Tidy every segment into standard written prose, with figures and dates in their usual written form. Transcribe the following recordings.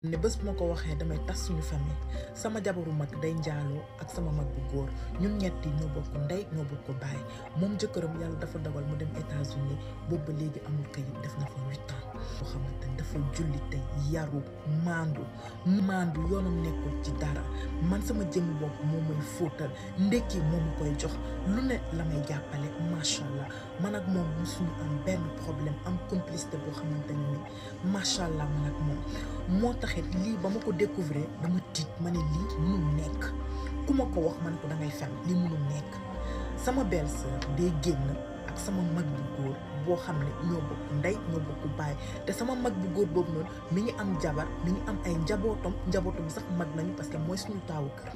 ne bés bu ma ko waxee damay tas suñu famille sama jabaru mag day njaaloo ak sama mag bu góor ñun ñetti ñoo bokk ndey ñoo bokk baay moom jëkkëram yàlla dafa dogal mu dem États-Unis boobu ba léegi amul kayit def na fa 8 ans boo xamante ni dafa jullite yaru maandu yoonam nekkul ci dara man sama jëmm bopp moo may fóotal ndekki moo ma koy jox lu ne la may jàppale macha allah man ak moom musuñu am benn problème am complicité boo xamante ni macha allah man ak moom moo taxit lii ba ma ko découvrir dama tiit ma ne lii mënul nekk ku ma ko wax ma ne ko dangay fen lii mënul nekk sama belle-sœur day génn ak sama mag bu góor boo xam ne ñoo bokk ndey ñoo bokk baay te sama mag bu góor boobu noonu mi ngi am jabar mi ngi am ay njabootam sax mag nañu parce que mooy suñu taawu kër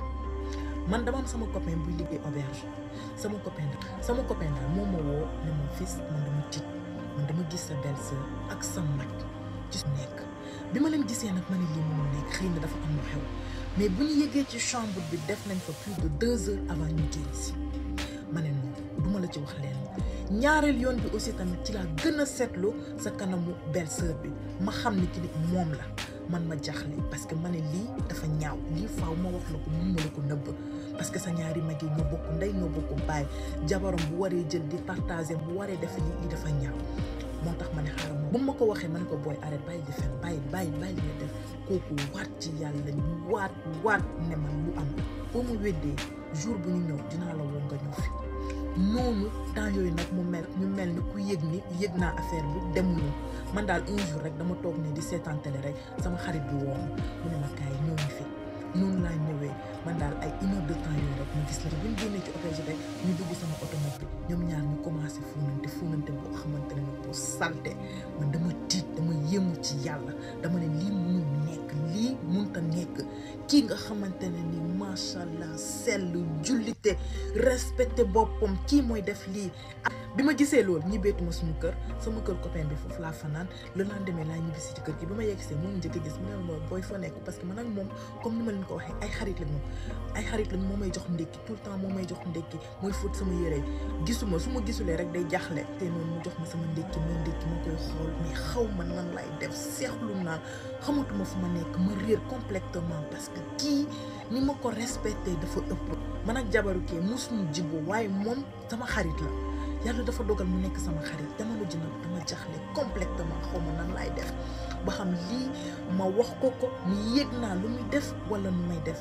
man dama am sama copain buy liggéey auberge sama copain daal moom ma woo ne mon fils man dama tiit man dama gis sa belle-sœur ak sa mag ci su nekk bi ma leen gisee nag ma ne lii mënul nekk xëy na dafa am lu xew mais bu ñu yëgee ci chambre bi def nañ fa plus de 2 heures avant ñu génn si ma ne noonu duma la ci wax leen ñaareel yoon bi aussi tamit ci laa gën a seetlu sa kanamu belle-sœur bi ma xam ni ki nit moom la man ma jaxle parce que ma ne lii dafa ñaaw lii faaw ma wax la ko mun ma la ko nëbb parce que sa ñaari mag yi ñoo bokk ndey ñoo bokk baay jabaram bu waree jël di partager bu waree def lii dafa ñaaw moo tax ma ne xaaral ma bu ma ko waxee ma ne ko booy arrête bàyyi di fen bàyyi li nga def kooku waat ci yàlla ñu waat ne man lu am boo mu weddee jour bu ñu ñëw dinaa la woo nga ñëw fi noonu temps yooyu nag ñu mel ni ku yëg naa affaire bi demuñu man daal un jour rek dama toog ne di seetaan télé rek sama xarit bi woo mu ne ma kaay ñëw ñu fi noonu laa ñëwee man daal ay 1 heure de temps yooyu rek mu gis la bu ñu génnee ci auberge rek ñu dugg sama automobile bi ñoom ñaar ñu commencé fuunante boo xamante ne boo salte man dama tiit dama yéemu ci yàlla dama ne lii mënul nekk lii mënta nekk kii nga xamante ne ni macha allah sell jullite respecté boppam kii mooy def lii. bi ma gisee loolu ñibbeetuma suñu kër sama kër copain bi foofu laa fanaan le lendemain laa ñibbisi ci kër gi bi ma yeggsee moom njëkk a gis mu ne ma booy fa nekk parce que man ak moom comme ni ma leen ko waxee ay xarit lañ moo may jox ndékki tout le temps moo may jox ndékki mooy fóot sama yére gisuma su ma gisulee rek day jaxle te noonu mu jox ma sama ndékki ma koy xool mais xaw ma nan lay def seexlu naa xamatuma fu ma nekk ma réer complètement parce que kii ni ma ko respecté dafa ëpp man ak jabaru kii musuñu jibbo waaye moom sama xarit la yàlla dafa dogal mu nekk sama xarit jamono ji nag dama jaxle complètement xaw ma nan laay def ba xam lii ma wax ko mu yëg naa lu muy def wala nu may def